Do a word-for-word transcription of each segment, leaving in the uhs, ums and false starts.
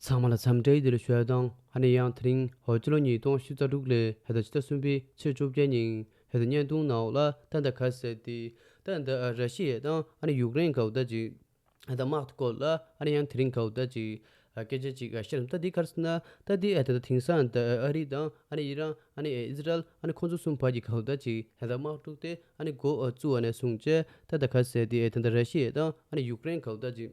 ཚང་མ་ལ་འཚམས་འདྲི་བདེ་ལེགས་ཞུ་ཡ་དང་། ཨ་ནི་ཡང་དེ་རིང་ཧོ་སྤྱི་ལོ་ཉིས་སྟོང་ཉི་ཤུ་རྩ་དྲུག་ལོའི་ཧེ་ད་ཕྱི་ཟླ་གསུམ་པའི་ཚེས་བཅོ་བརྒྱད་ཉིན་ཧེ་ད་བརྙན་ཐུང་ནང་ལ་ད་ད་ག་ཟེར་ཏེ་ད་ད་ར་ཤི་ཡ་དང་ཨ་ནི་ཡུཀ་རེན་གའུ་ད་ཅིག་ད་དམག་དེ་སྐོར་ལ་ཨ་ནི་ཡང་དེ་རིང་གའུ་ད་ཅིག་སྐད་ཆ་ཅིག་བཤད་རིམ་ད་འདི་ག་རེ་ཟེར་ན། ད་འདི་ད་ད་དེང་སང་ད་ཨ་རི་དང་ཨ་ནི་ཨི་རན་ཨ་ནི་ཨི་ཟི་རལ་ཨ་ནི་ཁོང་ཚོ་གསུམ་བར་གྱི་གའུ་ད་ཅིག་ད་དམག་འཁྲུག་དེ་ཨ་ནི་འགོ་བཙུགས་པ་ནས་བཟུང་བྱས་ད་ད་ག་ཟེར་ཏེ་ད་ད་ར་ཤི་ཡ་དང་ཨ་ནི་ཡུཀ་རེན་གའུ་ད་ཅིག་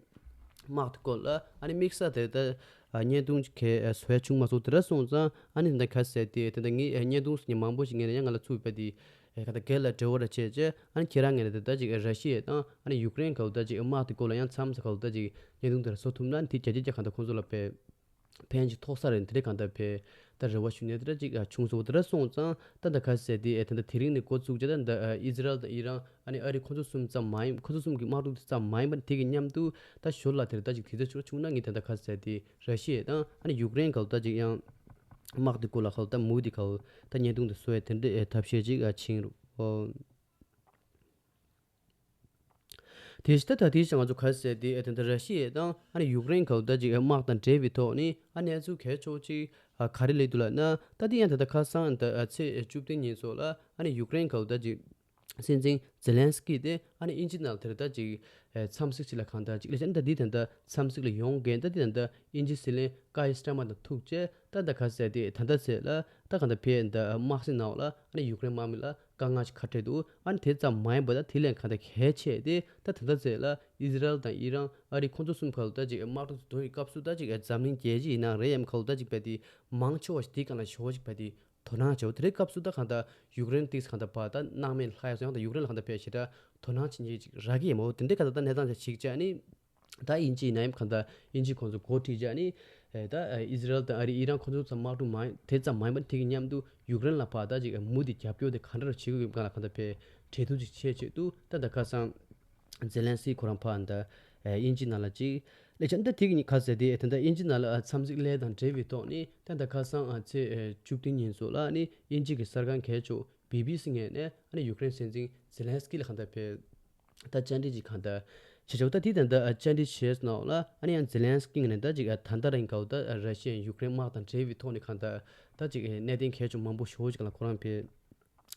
དམག་དེ་སྐོར་ལ་ཨ་ནི་དམིགས་བསལ་དེ་ད་བརྙན་ཐུང་གས་བཟོ་ཡ་བྱུང་མ་སོང་། དེ་འདྲ་སོང་ཙང་ཨ་ནི་ད་ག་ཟེར་ཏེ་ད་ད་ངས་བརྙན་ཐུང་ཟེར་མཁན་མང་པོ་ཞིག་ངས་ཡང་ང་ལ་ཚུར་ཕེབས་ཏེ་ག་ད་སྒེར་ལ་འབྲེལ་བ་ར་བྱས་བྱས། ཨ་ནི་ཁྱེད་རང་ངས་ད་ད་ཅིག་ར་ཤི་ཡ་དང་ཨ་ནི་ཡུཀ་རེན་གའུ་ད་ཅིག་དམག་དེ་སྐོར་ལ་ཡང་མཚམས་སུ་གའུ་ད་ཅིག་བརྙན་ཐུང་དེ་འདྲ་བཟོ་ཐུབ་ན་དེ་རྒྱ་ཆེ་རྒྱ་ག་ད་ཁོང་ཚོ་ལ་ཕེབས། ཕན་ཅིག་ཐོགས་ས་རེད། དེ་འདྲ་གང་ལྟར་བས་ད་རེ་བ་ཞུ་ནས་དེ་འདྲ་ཅིག་བྱུང་སོང་། དེ་འདྲ་སོང་ཙང་ད་ད་ག་ཟེར་ཏེ་ད་ད་དེ་རིང་ནས་འགོ་བཙུགས་བྱས་ད་ད་ཨི་ཟི་རལ་དང་ཨི་རན་ཨ་ནི་ཨ་རི་ཁོ་ཚོ་གསུམ་ཙམ་མ་ཡིན། ཁོ་ཚོ་གསུམ་གྱི་དམག་འཁྲུག་དེ་ཙམ་མ་ཡིན་པ་དེ་གི་མཉམ་དུ་ད་ཞོར་ལ་དེར་ད་ཅིག་དུས་ཚོད་ཅིག་བྱུང་ན་ངས་ད་ད་ག་ཟེར་ཏེ་ར་ཤི་ཡ་དང་ཨ་ནི་ཡུཀ་རེན་ག་ད་ཅིག་ཡང་དམག་དེ་སྐོར་ལ་ག་ད་མུ་དེ་ག་ད་བརྙན་ཐུང་དེ་བཟོ་ཡ་དེ་འདྲའི་ཐབས་ཤེས་ཅིག་ཕྱིན་རུ། དེ་བཞིན་ད་ད་དེ་བཞིན་ང་ཚོ་ག་ཟེར་ཏེ་ད་ད་ར་ཤི་ཡ་དང་ཨ་ནི་ཡུཀ་རེན་ག་ད་ཅིག་དམག་དང་འབྲེལ་བའི་ཐོག་ནས་ཨ་གནས་ཚུལ་གལ་ཆེ་བོ་ཅིག་ག་རེ་སླེབས་འདུག་ལབ་ན། ད་དེ་ཡང་ད་ད་ཁ་སང་ད་ཚེས་བཅུ་བདུན་ཉིན་སོགས་ལ་ཨ་ནི་ཡུཀ་རེན་ག་ད་ཅིག་སྲིད་འཛིན་ཛེ་ལན་སི་ཀི་དེ་ཨ་ནི་དབྱིན་ཇི་ནང་དེར་ད་ཅིག་འཚམས་གཟིགས་ཅིག་ལ་གང་ད་ཅིག་ལས་ཅན་ད་དེ་ད་ད་འཚམས་གཟིགས་ལ་ཡོང་མཁན་ད་དེ་ད་ད་དབྱིན་ཇི་སྲིད་བློན་ཀ་ཡི་སི་ཊར་མར་དང་ཐུག་བྱས་ད་ད་ག་ཟེར་ཏེ་ད་ད་ཚེ་ལ་ད་གང་ད་ཕེ་ད་དམག་སྲིད་ནང་ལ་ཨ་ནི་ཡུཀ་རེན་དམག་མི་ལ་དཀའ་ངལ་ཞིག་ག་འཕྲད་འདུག་ཨ་ནི་དེ་ཙམ་མ་ཡིན་པ་ད་དེ་ལས་གང་ད་གལ་ཆེ་དེ་ད་ད་ད་ཚེ་ལ་ཨི་ཟི་རལ་དང་ཨི་རན་ཨ་རི་ཁོང་ཚོ་གསུམ་ཁ་ལ་ད་ཅིག་དམག་འཁྲུག་ཏུ་འགྲོ་བའི་སྐབས་སུ་ད་ཅིག་འཛམ་གླིང་རྒྱལ་སྤྱི་ཡིན་ན་རེད་ཡམ་ཁ་ལ་ད་ཅིག་བས་དེ་མང་ཆེ་བ་ཞིག་དེའི་སྒང་ལ་ཞོག་ཅིག་བས་དེ་དོ་སྣང་བྱའོ། དེ་རེད་སྐབས་སུ་ད་གང་ད་ཡུཀ་རེན་ཏིག་གང་ད་བ་ད་སྣང་མེད་ལྷ་ཡ་སོང་ཡང་ད་ཡུཀ་རེན་ལ་གང་ད་བས་ཞེ་དྲག་དོ་སྣང་བྱེད་ཉེས་ཅིག་རག་གི་ཡིན་མོ། དེ་འདྲའི་གང་ད་ད་གནས་སྟངས་ཅིག་ཅིག་ཅིག་ཨ་ནི། ད་དབྱིན་ཇི་ཡིན་ན་ཡང་གང་ལྟར་དབྱིན་ཇི་ཁོང་ཚོ་འགོ་ཁྲིད་བྱས་ནི། ད་ཨི་ཟི་རལ་དང་ཨ་རི་ཨི་རན་ཁོང་ཚོ་ཚང་དམག་འཁྲུག་མ་དེ་ཙམ་མ་ཡིན་པར་དེ་གི་མཉམ་དུ་ཡུཀ་རེན་ལ་ཕར་ད་ཅིག་མུ་མཐུད་རྒྱབ་སྐྱོར་དེ་ག་འདྲ་བྱེད་དགོས་ཡོད་པ་ལ་གང་ལྟར་བས་གྲོས་བསྡུར་ཅིག་བྱས་བྱེད་དུ་ད་ད་ཁ་སང་ཛེ་ལན་སི་ཁོ་རང་ཕར་ད་དབྱིན་ཇི་ནང་ལ་ཅིག་ལས་ཅན་ད་དེ་གི་ཁ་ཟེར་དེ་ད་ད་དབྱིན་ཇི་ནང་ལ་འཚམས་གཟིགས་ལས་དང་འབྲེལ་བའི་ཐོག་ནི་ད་ད་ཁ་སང་ཚེས་བཅུ་བདུན་ཉིན་སོགས་ལ་ནི་དབྱིན་ཇི་གི་གསར་ཁང་གལ་ཆེ་བོ་བི་བི་སི་ངོས་ནས་ཨ་ནི་ཡུཀ་རེན་སྲིད་འཛིན་ཛེ་ལན་སི་ཀི་ལ་གང་ལྟར་བས། ད་བཅར་འདྲི་ཅིག་གང་ལྟར་བྱེད་ཆོག་ད་དེ་ད་ལྟ་བཅར་འདྲི་བྱས་ནོག་ལ། ཨ་ནི་ཡང་ཛེ་ལན་སི་ཀི་ངོས་ནས་ད་ཅིག་ད་ལྟ་རིང་གའོ་ད་ར་ཤི་ཡ་ཡུཀ་རེན་དམག་དང་འབྲེལ་བའི་ཐོག་ནས་གང་ལྟར་ད་ཅིག་གནད་དོན་གལ་ཆེ་མང་པོ་ཞེ་པོ་ཅིག་ལ་ཁོ་རང་ཕེ་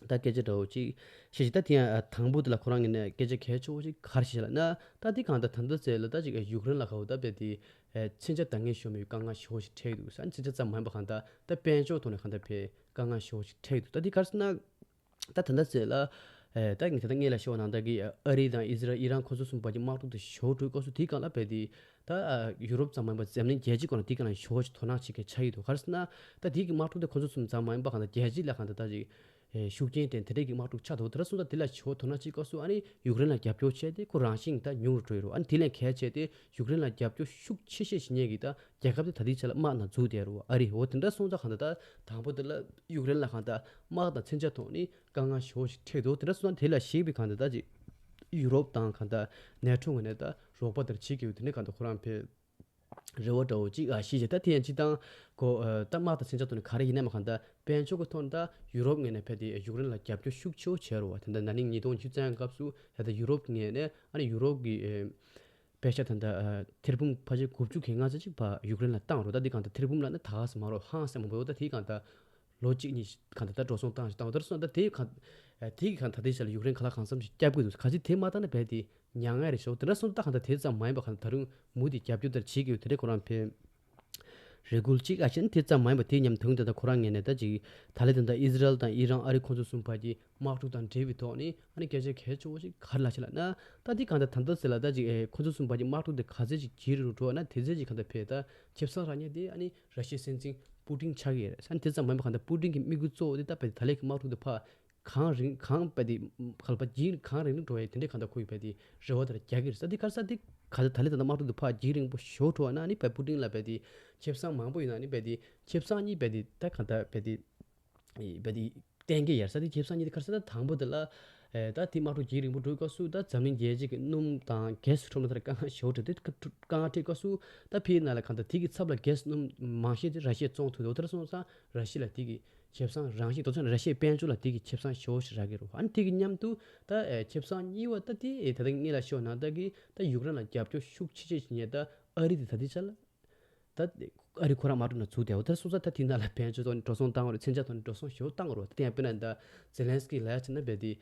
ད་སྐད་ཆ་འདྲ་བོ་ཅིག་བཤད་ཅིག་ད་དེ་ཡང་དང་པོ་དེ་ལ་ཁོ་རང་ངོས་ནས་སྐད་ཆ་གལ་ཆེ་བོ་ཅིག་ག་རེ་བཤད་ལབ་ན། ད་དེ་གང་ལྟར་ད་ལྟ་ཚེ་ལ་ད་ཅིག་ཡུཀ་རེན་ལ་གའོ་ད་བས་དེ་མཚོན་ཆ་འདང་ངེས་ཤོར་མེད་དཀའ་ངལ་ཞེ་པོ་ཅིག་འཕྲད་ཀྱི་འདུག་ཨ་ནི་མཚོན་ཆ་ཙམ་མ་ཡིན་པ་གང་ལྟར་ད་དཔལ་འབྱོར་ཐོག་ནས་གང་ལྟར་ཕེ་དཀའ་ངལ་ཞེ་པོ་ཅིག་འཕྲད་ཀྱི་འདུག་ད་དེ་ག་རེ་ཟེར་ན། ད་ད་ལྟ་ཚེ་ལ། ཨེ་ད་ངས་ད་ལྟ་སྔས་ལ་ཤོད་ནང་ལྟར་གྱི་ཨ་རི་དང་ཨི་ཟི་རལ་ཨི་རན་ཁོ་ཚོ་གསུམ་བར་གྱི་དམག་འཁྲུག་དེ་ཞོ་དྲུག་སྐབས་སུ་དེའི་སྒང་ལ་བས་དེ་ད་ཡུ་རོབ་ཙམ་མ་ཡིན་པར་འཛམ་གླིང་རྒྱལ་སྤྱིའི་སྒང་ལ་དེའི་སྒང་ལ་ཞོ་ཞིག་དོ་སྣང་བྱེད་མཁན་ཆགས་ཀྱི་འདུག་ག་རེ་ཟེར་ན། ད་དེའི་གི་དམག་འཁྲུག་དེ་ཁོ་ཚོ་གསུམ་ཙམ་མ་ཡིན་པར་གང་ལྟར་རྒྱལ་སྤྱི་ལ་གང་ལྟར་ད་ཅིག་ཨེ་ཤུགས་རྐྱེན་དེ་དེ་འདྲས་ཀྱི་དམག་འཁྲུག་ཆགས་འདུག་དེ་འདྲ་སོང་ཙང་དེ་ལ་ཞོ་དོ་སྣང་བྱེད་སྐབས་སུ་ཨ་ནི་ཡུཀ་རེན་ལ་རྒྱབ་སྐྱོར་བྱས་ཏེ་ཁོ་རང་བཞིན་ད་ཉུང་རུ་འགྲོ་ཡི་རུ། ཨ་ནི་དེ་ལས་གལ་ཆེ་སྟེ་ཡུཀ་རེན་ལ་རྒྱབ་སྐྱོར་ཤུགས་ཆེ་ཤོས་བྱེད་མཁན་གྱི་ད་རྒྱལ་ཁབ་དེ་ད་ལྟའི་ཆ་ལ་དམག་ནང་འཛུལ་བསྡད་རུ་ཨ་རི། འོ་དེ་འདྲ་སོང་ཙང་གང་ལྟར་ད་དང་པོ་དེ་ལ་ཡུཀ་རེན་ལ་གང་ལྟར་དམག་དང་མཚོན་ཆ་ཐོག་ནས་དཀའ་ངལ་ཞེ་པོ་ཞིག་འཕྲད་འདུག་དེ་འདྲ་སོང་ཙང་དེ་ལ་གཞིགས་པའི་གང་ལྟར་ད་ཅིག་ཡུ་རོབ་དང་གང་ལྟར་ནེ་ཊོ་ངོས་ནས་ད་རོགས་པ་དེར་བྱེད་དགོས་དེ་ནས་གང་ལྟར་ཁོ་རང་ཕེ་རེ་བ་འདྲ་བོ་ཅིག་ཨ་ཤེས་བྱས། ད་དེ་ཡང་སྤྱི་བཏང་ཁོ་ད་དམག་དང་མཚོན་ཆ་ཐོག་ནས་ག་རེ་ཡིན་ནའི་མ་གང་ལྟར་དཔལ་འབྱོར་གྱི་ཐོག་ནས་ད་ཡུ་རོབ་ངོས་ནས་ཕེ་དེ་ཡུཀ་རེན་ལ་རྒྱབ་སྐྱོར་ཤུགས་ཆེ་བོ་བྱས་རུ་བ། དེ་འདྲ་ན་ནིང་ཉིས་སྟོང་ཉི་ཤུ་རྩ་ལྔ་སྐབས་སུ་ད་ལྟ་ཡུ་རོབ་ངོས་ནས་ཨ་ནི་ཡུ་རོབ་ཀྱི་ཨེ་པེ་ཤ་ད་ལྟ་ཨ་ཐེར་འབུམ་ཕལ་ཆེར་དགུ་བཅུ་གི་ལྔ་ཙམ་ཅིག་ཕར་ཡུཀ་རེན་ལ་བཏང་རོ། ད་འདི་གང་ལྟར་ཐེར་འབུམ་ལ་ནི་ད་ག་ཟེ་མ་རོ་ཧང་ཟེ་མ་འབོད་ད་དེའི་གང་ལྟར་ལོ་གཅིག་གཉིས་གང་ལྟར་ད་འགྲོ་སོང་བཏང་ཞིག་བཏང་བ་ད་རེ་སོང་། ད་དེའི་གང་ཨ་དེའི་གང་ད་ལྟའི་ཆ་ལ་ཡུཀ་རེན་ག་ལ་གང་འཚམ་ཞིག་བསྐྱབ་དགོས་འདུག་ག་ཚོད་དེ་མ་བཏང་ན་བས་དེ་མྱ་ངན་རེ་ཤོག་དེ་འདྲ་སོང་ད་གང་ལྟར་དེ་ཙམ་མ་ཡིན་པ་གང་ལྟར་ད་རུང་མུ་མཐུད་རྒྱབ་སྐྱོར་དེར་བྱེད་དགོས་དེ་འདྲ་ཁོ་རང་ཕེ་རེ་སྐུལ་གཅིག་ཨ་ཤེས་ནི་དེ་ཙམ་མ་ཡིན་པ་དེ་མཉམ་དུ་ད་ལྟ་ཁོ་རང་ངོས་ནས་ད་ཅིག་ད་ལེ་ད་ལྟ་ཨི་ཟི་རལ་དང་ཨི་རན་ཨ་རི་ཁོང་ཚོ་གསུམ་བར་གྱི་དམག་འཁྲུག་དང་འབྲེལ་བའི་ཐོག་ནས་ཨ་ནི་སྐད་ཆ་གལ་ཆེ་བོ་ཞིག་ག་རེ་ལབ་ཤག་ལབ་ན། ད་དེ་གང་ལྟར་ད་ལྟ་ཟེར་ལ་ད་ཅིག་ཨེ་ཁོ་ཚོ་གསུམ་བར་གྱི་དམག་འཁྲུག་དེ་ག་ཚད་ཅིག་ལྗིད་རུ་འགྲོ་བ་ན་དེ་ཚད་ཅིག་གང་ལྟར་ཕེ་ད་ཁེ་བཟང་རག་མཁན་དེ་ཨ་ནི་ར་ཤི་ཡའི་སྲིད་འཛིན་པུ་ཏིན་ཆགས་ཀྱི་རེད། ཨ་ནི་དེ་ཙམ་མ་ཡིན་པ་གང་ལྟར་པུ་ཏིན་གྱི་དམིགས་ཡུལ་གཙོ་བོ་དེ་ད་ཕེ་ད་ལེ་གི་དམག་འཁྲུག་དེ་ཕར་གང་རིང་གང་ཕེ་དེ་ག་ལ་ཕར་ལྗིད་གང་རིང་རིང་འགྲོ་ཡ་དེ་འདྲའི་གང་ལྟར་ཁོ་ཡི་ཕེ་དེ་རེ་བ་དེ་རྒྱག་གི་རེད། ས་དེ་ག་རེ་ས་དེ་ག་ད་ད་ལེ་ད་ལྟ་དམག་འཁྲུག་དེ་ཕར་ལྗིད་རིང་པོ་ཞེ་པོ་འགྲོ་བ་ན་ཨ་ནི་ཕེ་པུ་ཏིན་ལ་ཕེ་དེ་ཁེ་བཟང་མང་པོ་ཡོད་ན་ཨ་ནི་ཕེ་དེ་ཁེ་བཟང་གཉིས་ཕེ་དེ་ད་གང་ལྟར་ཕེ་དེ། བ་དེ་གཏན་འཁེལ་ཡར་ས་དེ་ཁེ་བཟང་གཉིས་དེ་ག་རེ་ཟེར་ན་དང་པོ་དེ་ལ་ཨེ་ད་དེ་དམག་འཁྲུག་ལྗིད་རིང་པོ་འགྲོ་སྐབས་སུ་ད་འཛམ་གླིང་རྒྱལ་སྤྱི་གི་སྣུམ་དང་གྷེ་སི་ཁྲོམ་ལ་ད་དཀའ་ངལ་ཞེ་པོ་འཕྲད་དེ་དཀའ་ངལ་འཕྲད་སྐབས་སུ་ད་ཕི་ནང་ལ་གང་ལྟར་དེ་གི་ཚབ་ལ་གྷེ་སི་སྣུམ་མང་ཤས་དེ་ར་ཤི་ཡས་བཙོང་ཐུབ་འདུག་དེར་སོང་ཙང་ར་ཤི་ཡ་ལ་དེ་གི་ཁེ་བཟང་རང་བཞིན་དོ་ཚོད་ར་ཤི་ཡའི་དཔལ་འབྱོར་ལ་དེ་གི་ཁེ་བཟང་ཞེ་པོ་ཞིག་རག་གི་རེད། ཨ་ནི་དེ་གི་མཉམ་དུ་ད་ཨེ་ཁེ་བཟང་གཉིས་པ་ད་དེ་ཨེ་ད་ལྟ་ངས་ལ་ཤོད་ནང་ལྟར་གི་ད་ཡུཀ་རེན་ལ་རྒྱབ་སྐྱོར་ཤུགས་ཆེ་ཆེ་བྱེད་མཁན་ད་ཨ་རི་དེ་ད་ལྟའི་ཆ་ལ། ད་ཨ་རི་ཁོ་རང་དམག་གྲོན་ནང་ཚུད་བསྡད་འོ། ད་སོང་ཙང་ད་དེ་ནང་ལ་ཕན་ཆད་ཐོག་ནས་འགྲོ་སོང་བཏང་བ་རེད། མཚོན་ཆ་ཐོག་ནས་འགྲོ་སོང་ཞེ་པོ་བཏང་བ་རེད། ད་དེ་ཡང་དཔེར་ན་ད་ཛེ་ལན་སི་ཀི་ལ་ཡ་བྱས་ན་རྦད་དེ་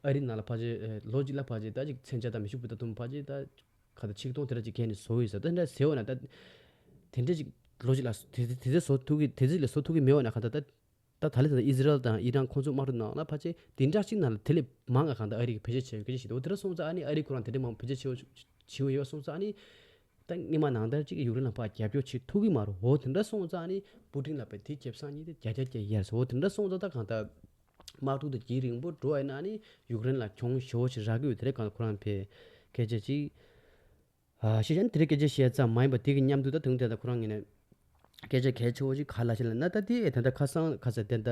ཨ་རི་ནང་ལ་ཕལ་ཆེར་ལོ་གཅིག་ལ་ཕལ་ཆེར་ད་ཅིག་མཚོན་ཆ་དང་མེ་ཤུགས་འབུད་ཐུབ་ཕལ་ཆེར་ད་ག་ད་ཆིག་སྟོང་དེ་འདྲ་ཅིག་གན་ནས་བཟོ་ཡོད་ས། ད་འདྲ་ཟེར་བ་ན་ད་དེ་འདྲ་ཅིག་ལོ་གཅིག་ལ་དེ་དེ་ཚོ་བཟོ་ཐུབ་ཀྱི་དེ་ཚོ་ལ་བཟོ་ཐུབ་ཀྱི་མེད་བ་ན་ག་ད་ད། ད་ད་ལྟ་ད་ཨི་ཟི་རལ་དང་ཨི་རན་ཁོང་ཚོ་དམག་གྲོན་ནང་ལ་ཕལ་ཆེར་བདུན་ཕྲག་གཅིག་ནང་ལ་དེ་ལས་མང་ང་གང་ལྟར་ཨ་རི་གིས་བེད་སྤྱོད་བྱེད་ཡོད་སྐད་ཆ་ཞིག་འདུག་དེ་འདྲ་སོང་ཙང་ཨ་ནི་ཨ་རི་ཁོ་རང་དེ་འདྲ་མང་བེད་སྤྱོད་བྱེད་ཡོད་བྱེད་ཡོད་སོང་ཙང་ཨ་ནི་ད་སྔོན་མ་ནང་ལྟར་ཅིག་ཡུཀ་རེན་ལ་ཕར་རྒྱབ་སྐྱོར་བྱེད་ཐུབ་ཀྱི་མ་རེད། འོ་དེ་འདྲ་སོང་ཙང་ཨ་ནི་པུ་ཏིན་ལ་བས་དེ་རྒྱབ་སང་ཉིད་དེ་བརྒྱ་ཆ་བརྒྱ་ཡར་སོང་། འོ་དེ་འདྲ་སོང་ཙང་ད་གང་ལྟར་དམག་འཁྲུག་དེ་རྒྱུན་རིང་པོ་འགྲོ་བ་ཡིན་ན་ཨ་ནི་ཡུཀ་རེན་ལ་གྱོང་ཞེ་པོ་ཞིག་རག་གི་ཡོད། དེ་རེད། གང་ལྟར་ཁོ་རང་བས་སྐད་ཆ་ཅིག་ཨ་ཤེས་བྱ་ནི་དེ་རིང་སྐད་ཆ་བཤད་ཙམ་མ་ཡིན་པ་དེ་གི་མཉམ་དུ་ད་དུང་དེ་ད་ཁོ་རང་ངོས་ནས་སྐད་ཆ་གལ་ཆེ་བོ་ཞིག་ག་རེ་ལབ་ཤག་ལབ་ན། ད་དེ་ད་ལྟ་ཁ་སང་ཁ་སང་དེ་ད་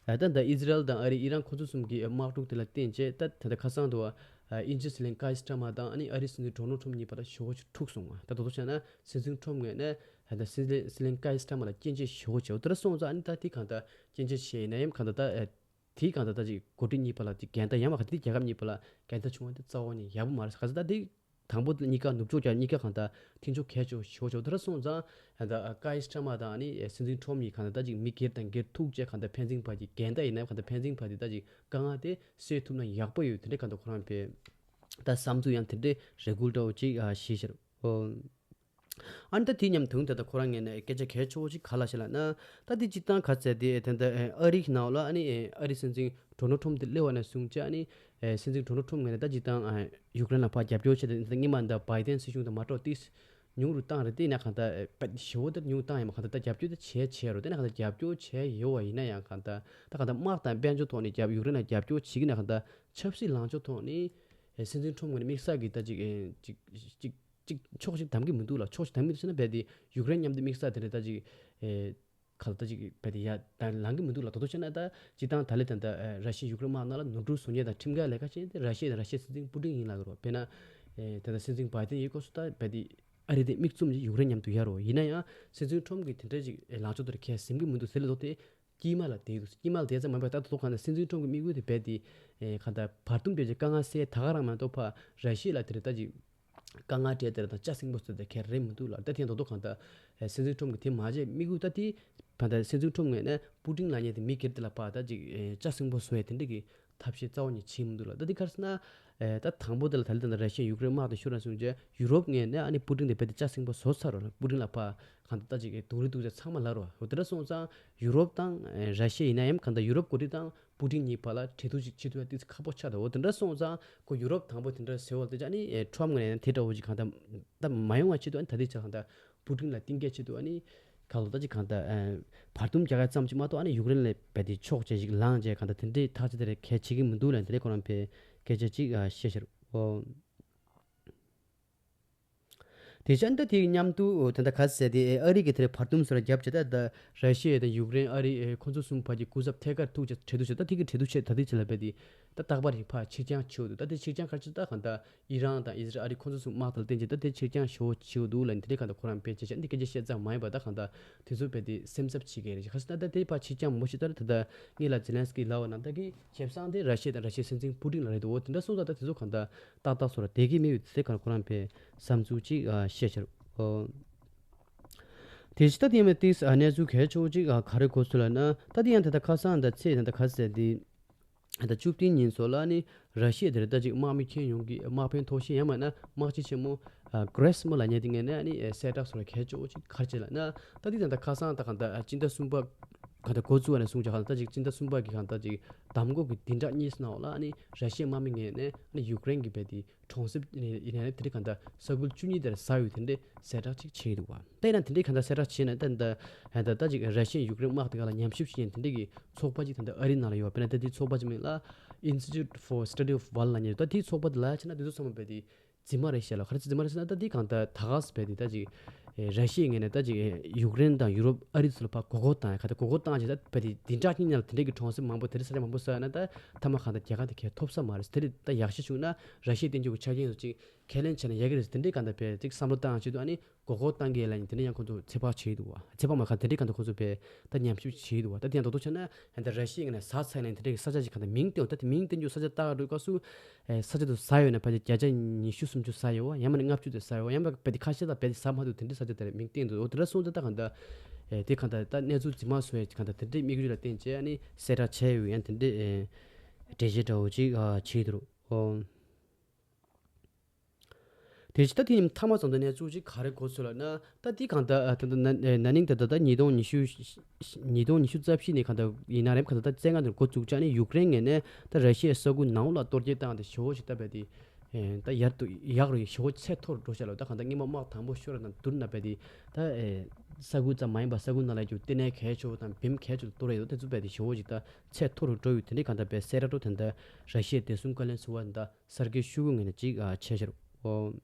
ད་ད་ཨི་ཟི་རལ་དང་ཨ་རི་ཨི་རན་ཁོ་ཚོ་གསུམ་གྱི་དམག་འཁྲུག་དེ་ལ་བརྟེན་བྱས་ད་ད་ལྟ་ཁ་སང་དུ་ཨ་དབྱིན་ཇི་སྲིད་བློན་ཀའི་སི་ཊར་མ་དང་ཨ་ནི་ཨ་རི་སྲིད་འཛིན་ཌོ་ནལ་ཊམ་གཉིས་བར་ལ་ཞེ་པོ་ཞིག་འཁྲུག་སོང་བ། ད་དོ་དོ་བྱས་ན་སྲིད་འཛིན་ཊམ་ངོས་ནས་ད་ལྟ་སྲིད་བློན་སྲིད་བློན་ཀའི་སི་ཊར་མ་ལ་སྐྱོན་བརྗོད་ཞེ་པོ་བྱས། འོ་དེ་འདྲ་སོང་ཙང་ཨ་ནི་ད་དེ་གང་ལྟར་སྐྱོན་བརྗོད་བྱས་ཡིན་ན་ཡང་གང་ལྟར་ད། དེའི་སྒང་ད་ལྟ་ཅིག་འགོ་ཁྲིད་གཉིས་བར་ལ་ཅིག་འགལ་ཟླ་ཡང་མ་ག་དེ་རྒྱལ་ཁབ་གཉིས་བར་ལ་འགལ་ཟླ་བྱུང་བ་དེ་རྩ་བ་ནས་ཡག་པོ་མ་རེད། ག་ཚོད་ད་དེ་དང་པོ་དེ་གཉིས་ཀ་ནུབ་ཕྱོགས་ཀྱང་གཉིས་ཀ་གང་ལྟར་མཐུན་ཕྱོགས་གལ་ཆེ་ཤོས་ཆོག་དེ་འདྲ་སོང་ཙང་ད་ཀའི་སི་ཊར་མ་དང་ནི་སྲིད་འཛིན་ཁྲོམ་གཉིས་གང་ལྟར་ད་ཅིག་མི་སྒེར་དང་སྒེར་ཐུག་བཅས་གང་ལྟར་ཕན་ཚུན་བར་གྱི་འགལ་ཟླ་ཡིན་ན་གང་ལྟར་ཕན་ཚུན་བར་གྱི་ད་ཅིག་དཀའ་ངལ་དེ་སེལ་ཐུབ་ན་ཡག་པོ་ཡོད། དེ་འདྲའི་གང་ལྟར་ཁོ་རང་བས་ད་བསམ་ཚུལ་ཡང་དེ་འདྲའི་རེ་སྐུལ་འདྲ་བོ་ཅིག་བྱས་ཤག་ཨ་ནི་ད་དེ་མཉམ་དུང་དེ་ད་ཁོ་རང་ངོས་ནས་སྐད་ཆ་གལ་ཆེ་བོ་ཅིག་ག་རེ་ལབ་ཤག་ལབ་ན། ད་དེ་སྤྱིར་བཏང་ག་ཚད་དེ་ད་ལྟ་ཨ་རི་གི་ནང་ལ་ཨ་ནི་ཨ་རི་སྲིད་འཛིན་ཌོ་ནལ་ཊམ་དེ་སླེབས་པ་ནས་བཟུང་བྱས་ཨ་ནི་སྲིད་འཛིན་ཌོ་ནལ་ཊམ་ངོས་ནས་ད་སྤྱིར་བཏང་ཡུཀ་རེན་ལ་ཕར་རྒྱབ་སྐྱོར་བྱས་ཏེ་ད་སྔོན་མ་ད་བྷའི་ཌེན་སྲིད་གཞུང་དང་མ་འགྲོགས་ཏེ་ཉུང་རུ་བཏང་རེད། དེ་ཡིན་ན་གང་ལྟར་ཞེ་པོ་ད་ཉུང་བཏང་ཡང་མ་གང་ལྟར་ད་རྒྱབ་སྐྱོར་ད་བྱས་བྱས་རོ། དེ་ན་གང་ལྟར་རྒྱབ་སྐྱོར་བྱས་ཡོད་པ་ཡིན་ན་ཡང་གང་ལྟར་ད་གང་ལྟར་དམག་དང་དཔལ་འབྱོར་ཐོག་ནས་རྒྱབ་ཡུཀ་རེན་ལ་རྒྱབ་སྐྱོར་བྱེད་ཀྱི་ན་གང་ལྟར་ཆབ་སྲིད་ལངས་ཕྱོགས་ཐོག་ནས་སྲིད་འཛིན་ཁྲོམ་ངོས་ནས་དམིགས་བསལ་གྱི་ད་ཅིག་ཅིག་ཅིག་ཅིག་ཕྱོགས་ཤིག་འདམ་གྱི་མི་འདུག་ལ། ཕྱོགས་ཤིག་འདམ་གྱི་འདུག་ཟེར་ན་རྦད་དེ་ཡུཀ་རེན་མཉམ་དུ་དམིགས་བསལ་དེ་འདྲ་ད་ཅིག་ཨེ་ག་ལ་ད་ཅིག་རྦད་དེ་ཡ་ད་ལངས་ཀྱི་མི་འདུག་ལ། དོ་དོ་བྱས་ན་ད་སྤྱིར་བཏང་ད་ལེ་ད་ད་ཨེ་ར་ཤི་ཡ་ཡུཀ་རེན་དམག་ནང་ལ་ནོར་འཁྲུལ་བཟོ་མཁན་དང་ཁྲིམས་འགལ་ལས་ཀ་བྱེད་མཁན་དེ་ར་ཤི་ཡ་དང་ར་ཤི་ཡའི་སྲིད་འཛིན་པུ་ཏིན་ཡིན་ལབ་ཀྱི་རེད་པ། དཔེར་ན་ཨེ་ད་ད་སྲིད་འཛིན་བྷའི་ཌེན་ཡིན་སྐབས་སུ་ད་རྦད་དེ་ཨ་རི་དེ་དམིགས་བཙུམ་གྱིས་ཡུཀ་རེན་མཉམ་དུ་ཡར་རོ། ཡིན་ན་ཡང་སྲིད་འཛིན་ཁྲོམ་གྱིས་དེ་འདྲ་ཅིག་ཨེ་ལངས་ཕྱོགས་དེར་ཁས་ཟིན་གྱི་མི་འདུག་ཟེར་ལབ་དོ་དེ། དཀྱིལ་མ་ལ་བསྡད་འདུག་དཀྱིལ་མ་ལ་བསྡད་ཙམ་མ་ཡིན་པར་ད་ལྟ་གང་ལྟར་སྲིད་འཛིན་ཁྲོམ་གྱི་དམིགས་ཡུལ་དེ་རྦད་དེ་ཨེ་གང་ལྟར་བར་འདུམ་བྱས་ཀྱི་དཀའ་ངལ་སེལ་ད་ག་རང་མ་གཏོགས་ཕར་ར་ཤི་ཡ་ལ་དེ་རེད་ད་ཅིག་དཀའ་ངལ་སྤྲད་དེ་རེད་ད་ལྕགས་སྲིན་པོ་བཟོས་ཏེ་ག་རེ་མི་འདུག་ལ། ད་དེ་ཡང་དོ་དོ་གང་ལྟར་ཨེ་སྲིད་འཛིན་ཁྲོམ་གྱིས་དེ་མ་བྱས་དམིགས་ཡུལ་ད་དེ་གང་ལྟར་སྲིད་འཛིན་ཁྲོམ་ངོས་ནས་པུ་ཏིན་ལབ་མཁན་དེ་མི་སྒེར་དེ་ལ་ཕར་ད་ཅིག་ཨེ་ལྕགས་སྲིན་པོ་བཟོ་ཡ་དེ་འདྲ་གི་ཐབས་ཤེས་རྩ་བ་ནས་བྱེད་མི་འདུག་ལ། ད་འདི་ག་རེ་ཟེར་ན། ཨེ་ད་དང་པོ་དེ་ལ་ད་ལྟ་ད་ར་ཤི་ཡ་ཡུཀ་རེན་དམག་དང་ཤུ་ར་སོང་རྗེས་ཡུ་རོབ་ངོས་ནས་ཨ་ནི་པུ་ཏིན་དེ་རྦད་དེ་ལྕགས་སྲིན་པོ་བཟོས་ཚར་རོ། པུ་ཏིན་ལ་ཕར་གང་ལྟར་ད་ཅིག་གདོང་རིས་གཏུག་ཚད་ཚང་མ་ལབ་རོ། འོ་དེ་འདྲ་སོང་ཙང་ཡུ་རོབ་དང་ཨེ་ར་ཤི་ཡ་ཡིན་ན་ཡང་གང་ལྟར་ཡུ་རོབ་འགོ་ཁྲིད་དང་པུ་ཏིན་གཉིས་བར་ལ་འབྲེལ་གཏུག་ཅིག་བྱེད་ཐུབ་ཡ་ཏོག་ཙམ་ཁག་པོ་ཆགས་འདུག་འོ་དེ་འདྲ་སོང་ཙང་ཁོ་ཡུ་རོབ་དང་པོ་དེ་འདྲ་ཟེར་བ་དེ་ཅག་ཨ་ནི་ཨེ་ཁྲོམ་ངོས་ནས་དེ་འདྲ་བོ་ཅིག་གང་ལྟར་ད་མ་ཡོང་བ་ཆེད་དུ་ཨ་ནི་ད་ལྟའི་ཆར་གང་ལྟར་པུ་ཏིན་ལ་གཏིང་སྐྱེལ་ཆེད་དུ་ཨ་ནི་ག་ལོ་ད་ཅིག་གང་ལྟར་ཨ་བར་འདུམ་རྒྱག་ཡ་ཙམ་ཅིག་མ་གཏོགས་ཨ་ནི་ཡུཀ་རེན་ལ་རྦད་དེ་ཕྱོགས་བཅས་ཤིག་ལངས་བྱས་གང་ལྟར་དེ་འདྲའི་ཐག་ཆོད་དེ་རེད་གལ་ཆེ་གི་མི་འདུག་ལབ་དེ་འདྲའི་ཁོ་རང་ཕར་སྐད་ཆ་ཅིག་ཨ་བཤད་ཤར་འོ། དེ་བཞིན་ད་དེའི་མཉམ་དུ་ད་ལྟ་ག་ཟེར་དེ་ཨ་རི་གི་དེར་བར་འདུམ་སོགས་རྒྱབ་བྱས་ད་ད་ར་ཤི་ཡ་དང་ཡུཀ་རེན་ཨ་རི་ཁོ་ཚོ་གསུམ་བར་གྱི་སྐུ་ཚབ་ཐད་ཀར་ཐུག་བྱས་གྲོས་བསྡུར་བྱས། ད་དེ་གི་གྲོས་བསྡུར་བྱས་ད་ལྟའི་ཆ་ལ་རྦད་དེ་ད་རྟག་པར་ཡིན་ཕར་ཕྱིར་འགྱངས་བྱས་འདུག་ད་དེ་ཕྱིར་འགྱངས་ག་ཅི་ད་གང་ལྟར་ཨི་རན་དང་ཨི་ཟི་རལ་ཨ་རི་ཁོ་ཚོ་གསུམ་དམག་དང་བསྟུན་བྱས་ད་དེ་ཕྱིར་འགྱངས་ཞེ་པོ་བྱས་འདུག་ལབ་ནས་དེ་འདྲའི་གང་ལྟར་ཁོ་རང་ཕར་བྱས་བྱས་འདི་སྐད་ཆ་བཤད་ཙམ་མ་ཡིན་པར་ད་གང་ལྟར་དེ་ཚོ་རྦད་དེ་སེམས་འཚབ་བྱེད་ཀྱི་རེད། ག་ཟེར་ན་ད་དེ་ཕར་ཕྱིར་འགྱངས་མ་བྱས་ད་ད་ལྟ་སྔོན་ལ་ཛེ་ལན་སི་ཀི་ལབ་པ་ན་ད་གི་ཁེ་བཟང་དེ་ར་ཤི་ཡ་དང་ར་ཤི་ཡའི་སྲིད་འཛིན་པུ་ཏིན་ལ་རེད་འདུག་འོ་དེ་འདྲ་སོང་ཙང་ད་དེ་ཚོ་གང་ལྟར་ཏག་ཏག་སོང་ར་བསྡད་ཀྱི་མེད་པའི་དེ་ག་རེ་ཁོ་རང་ཕར་བསམ་ཚུལ་ཅིག་ཨ་བཤད་ཤར་འོ། དེ་བཞིན་ད་དེ་ཡང་ཏིས་ཨ་གནས་ཚུལ་གལ་ཆེ་བོ་ཅིག་ཨ་ག་རེ་གོ་སོང་ལབ་ན་ད་དེ་ཡང་ད་ལྟ་ཁ་སང་ད་ཚེས་ད་ལྟ་ག་ཟེར་དེ་ད་བཅུ་བདུན་ཉིན་སོགས་ལ་ནི་ར་ཤི་ཡ་དེར་ད་ཅིག་དམག་མི་ཁྱོན་ཡོངས་ཀྱི་དམག་དཔོན་ཐོག་ཤེས་ཡང་མིན་ན་དམག་སྤྱི་ཆེན་མོ་ཨ་གྷི་རེ་སི་མོ་ལབ་མཁན་དེ་ངོས་ནས་ཨ་ནི་གསལ་བསྒྲགས་སོགས་ལ་གལ་ཆེ་བོ་ཅིག་ག་རེ་བྱས་ལབ་ན། ད་དེ་ད་ལྟ་ཁ་སང་ད་གང་ལྟར་ཨ་སྤྱི་ཟླ་གསུམ་པ་གང་ལྟར་འགོ་བཙུགས་པ་ནས་བཟུང་ཅིག་གང་ལྟར་ད་ཅིག་སྤྱི་ཟླ་གསུམ་པ་གི་གང་ལྟར་ཅིག་གདམ་འགོག་གི་བདུན་ཕྲག་གཉིས་ནང་ལ་ཨ་ནི་ར་ཤི་ཡའི་དམག་མི་ངོས་ནས་ཨ་ནི་ཡུཀ་རེན་གྱི་རྦད་དེ་གྲོང་གསེབ་ཡིན་ནའི་དེ་འདྲའི་གང་ལྟར་ས་ཁུལ་བཅུ་གཉིས་དེར་ཟ་ཡོད་དེ་འདྲའི་གསལ་བསྒྲགས་ཅིག་བྱས་འདུག་བ། ད་ཡིན་ན་དེ་འདྲའི་གང་ལྟར་གསལ་བསྒྲགས་བྱས་ན་ད་ད་ད་ད་ཅིག་ར་ཤི་ཡ་ཡུཀ་རེན་དམག་དེ་ག་ལ་ཉམས་ཞིབ་བྱེད་མཁན་དེ་འདྲའི་གི་ཚོགས་པ་ཅིག་ད་ལྟ་ཨ་རི་ནང་ལ་ཡོད་པ། དཔེར་ན་ད་དེའི་ཚོགས་པ་ཅིག་མིང་ལ་Institute for Study of War ལབ་མཁན་ཡོད། ད་དེའི་ཚོགས་པ་དེ་ལ་ཡ་བྱས་ན་དེ་ཚོ་ཚང་མ་རྦད་དེ་རྫུན་མ་རེད་ཤག་ལ། ག་རེ་རྫུན་མ་རེད་ཟེར་ན་ད་དེ་གང་ལྟར་ད་ག་ཟེར་རྦད་དེ་ད་ཅིག་ར་ཤི་ཡའི་ངོས་ནས་ད་ཅིག་ཡུཀ་རེན་དང་ཡུ་རོབ་ཨ་རི་ཚོ་ལ་ཕར་མགོ་སྐོར་བཏང་ཡ་ག་ད་མགོ་སྐོར་བཏང་བྱས་ད་རྦད་དེ་བདུན་ཕྲག་གཉིས་ནང་ལ་དེ་འདྲའི་གི་གྲོང་གསེབ་མང་པོ་དེ་འདྲའི་ས་ཆ་མང་པོ་ཟ་ཡ་ན་ད་མཐའ་མ་གང་ལྟར་རྒྱལ་ཁ་དེ་གས་ཐོབ་ས་མ་རེད། དེ་ལས་ད་ཡག་ཤོས་བྱུང་ན་ར་ཤི་ཡའི་བསྟན་འགྱུར་གྱི་ཆ་རྐྱེན་ཚོ་ཅིག་ཁས་ལེན་བྱས་ན་ཡག་གི་རེད། དེ་འདྲའི་གང་ལྟར་བས་ཅིག་བསམ་བློ་བཏང་བྱེད་དུས་ཨ་ནི་མགོ་སྐོར་བཏང་གི་ལ་ནི་དེ་འདྲ་ཡང་ཁོང་ཚོ་ཚོད་དཔག་བྱེད་ཀྱི་འདུག་བ། ཚོད་དཔག་མ་གང་དེ་འདྲའི་གང་ལྟར་ཁོང་ཚོ་བས་ད་ཉམས་ཞིབ་བྱེད་ཀྱི་འདུག་བ། ད་དེ་ཡང་རྡོག་རྡོག་བྱས་ན་ཧན་ད་ར་ཤི་ཡའི་ངོས་ནས་ཟ་ཚར་ནས་དེ་འདྲའི་ས་ཆ་ཞིག་གང་ལྟར་མིང་བཏོན། ད་དེ་མིང་བཏོན་རྒྱུ་ས་ཆ་བཏགས་འགྲོ་སྐབས་སུ་ཨེ་ས་ཆ་དུ་ཟ་ཡོད་ན་ཕལ་ཆེར་བརྒྱ་ཆ་ཉི་ཤུ་སུམ་ཅུ་ཟ་ཡོད་བ། ཡང་མིན་ན་ལྔ་བཅུ་དེ་ཟ་ཡོད་བ། ཡང་མིན་ན་ཕལ་ཆེར་ཁ་ཤས་ལ་ཕལ་ཆེར་ཟ་མ་ཐུབ་དེ་འདྲའི་ས་ཆ་དེ་རེད། མིང་བཏོན་འདུག་འོ་དེ་འདྲ་སོང་ཙང་ད་གང་ལྟར་ཨེ་དེ་གང་ལྟར་ད་གནས་ཚུལ་རྫུན་མ་བཟོ་ཡས་གང་ལྟར་དེ་འདྲའི་དམིགས་ཡུལ་ལ་བརྟེན་བྱས་ཨ་ནི་གསལ་བསྒྲགས་བྱས་ཡོད། ཡང་དེ་འདྲའི་ཨེ་འགྲེལ་བཤད་འདྲ་བོ་ཅིག་ཨ་བྱས་འདུག་འོ། དེ་ཅི་ད་དེ་ནི་མཐའ་མ་ཙམ་དུ་གནས་ཚུལ་ཅིག་ག་རེ་གོ་ཚོད་ལབ་ན། ད་དེ་གང་ལྟར་ཨ་ད་ལྟ་ན་ན་ནིང་ད་ལྟ་ད་ཉིས་སྟོང་ཉི་ཤུ་ཉིས་སྟོང་ཉི་ཤུ་རྩ་བཞི་ནས་གང་ལྟར་ཡིན་ན་རེད། གང་ལྟར་ད་བཙན་ཁང་དུ་འགོ་བཙུགས་བྱས་ནས་ཡུཀ་རེན་ངོས་ནས་ད་ར་ཤི་ཡའི་ས་ཁུལ་ནང་ལ་གཏོར་རྒོལ་བཏང་སྟེ་ཞེ་པོ་ཞིག་ད་བས་དེ་ཨེ་ད་ཡར་དུ་ཡག་རུ་ཞེ་པོ་ཚད་མཐོ་རུ་འགྲོ་བཞག་ལ། ད་གང་ལྟར་སྔོན་མ་དམག་དང་པོ་ཤོར་བ་དང་བསྡུར་ན་བས་དེ་ད་ཨེ་ས་ཁུལ་ཙམ་མ་ཡིན་པར་ས་ཁུལ་ནང་ལ་ཡོད་རྒྱུ་ལྟེ་གནས་གལ་ཆེ་བོ་དང་བེམ་གལ་ཆེ་བོ་གཏོར་ཡོད་དེ་ཚོ་བས་དེ་ཞེ་པོ་ཞིག་ད་ཚད་མཐོ་རུ་འགྲོ་ཡོད། དེ་འདྲའི་གང་ལྟར་བས་གསལ་བསྒྲགས་འགྲོ་དེ་འདྲ་ར་ཤི་ཡའི་བདེ་སྲུང་བཀའ་བློན་ཟུར་པ་འདི་གསར་འགོད་ཤོག་གུ་ངོས་ནས་ཅིག་ཨ་བྱས་ཤག་འོ།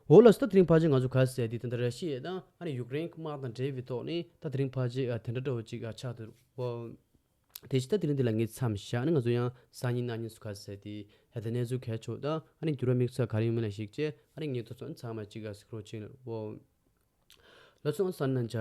འོ་ལགས་སོ། ད་དེ་རིང་ཕལ་ཆེར་ང་ཚོ་ག་ཟེར་དེ་ད་ལྟ་ར་ཤི་ཡ་དང་ཨ་ནི་ཡུཀ་རེན་དམག་དང་འབྲེལ་བའི་ཐོག་ནས་ད་དེ་རིང་ཕལ་ཆེར་ཨ་དེ་འདྲ་འདྲ་བོ་ཅིག་ཨ་ཆགས་འདུག་འོ། དེ་བཞིན་ད་དེ་རིང་འདི་ལ་ངས་མཚམས་བཞག་ནས་ང་ཚོ་ཡང་སང་ཉིན་གནངས་ཉིན་སུ་ག་ཟེར་དེ་ད་ལྟ་གནས་ཚུལ་གལ་ཆེ་བ་དང་ཨ་ནི་འགྱུར་བ་དམིགས་བསལ་ག་རེ་ཡོད་མེད་ལ་གཞིགས་བྱས་ཨ་ནི་ངས་ཐོ་ཚོ་ཚང་མ་ཅིག་ཨ་གཟིགས་རོགས་བྱེད་ནས། འོ། ལགས་སོ། ཨ་ནི་སང་ཉིན་ནང་ཆ།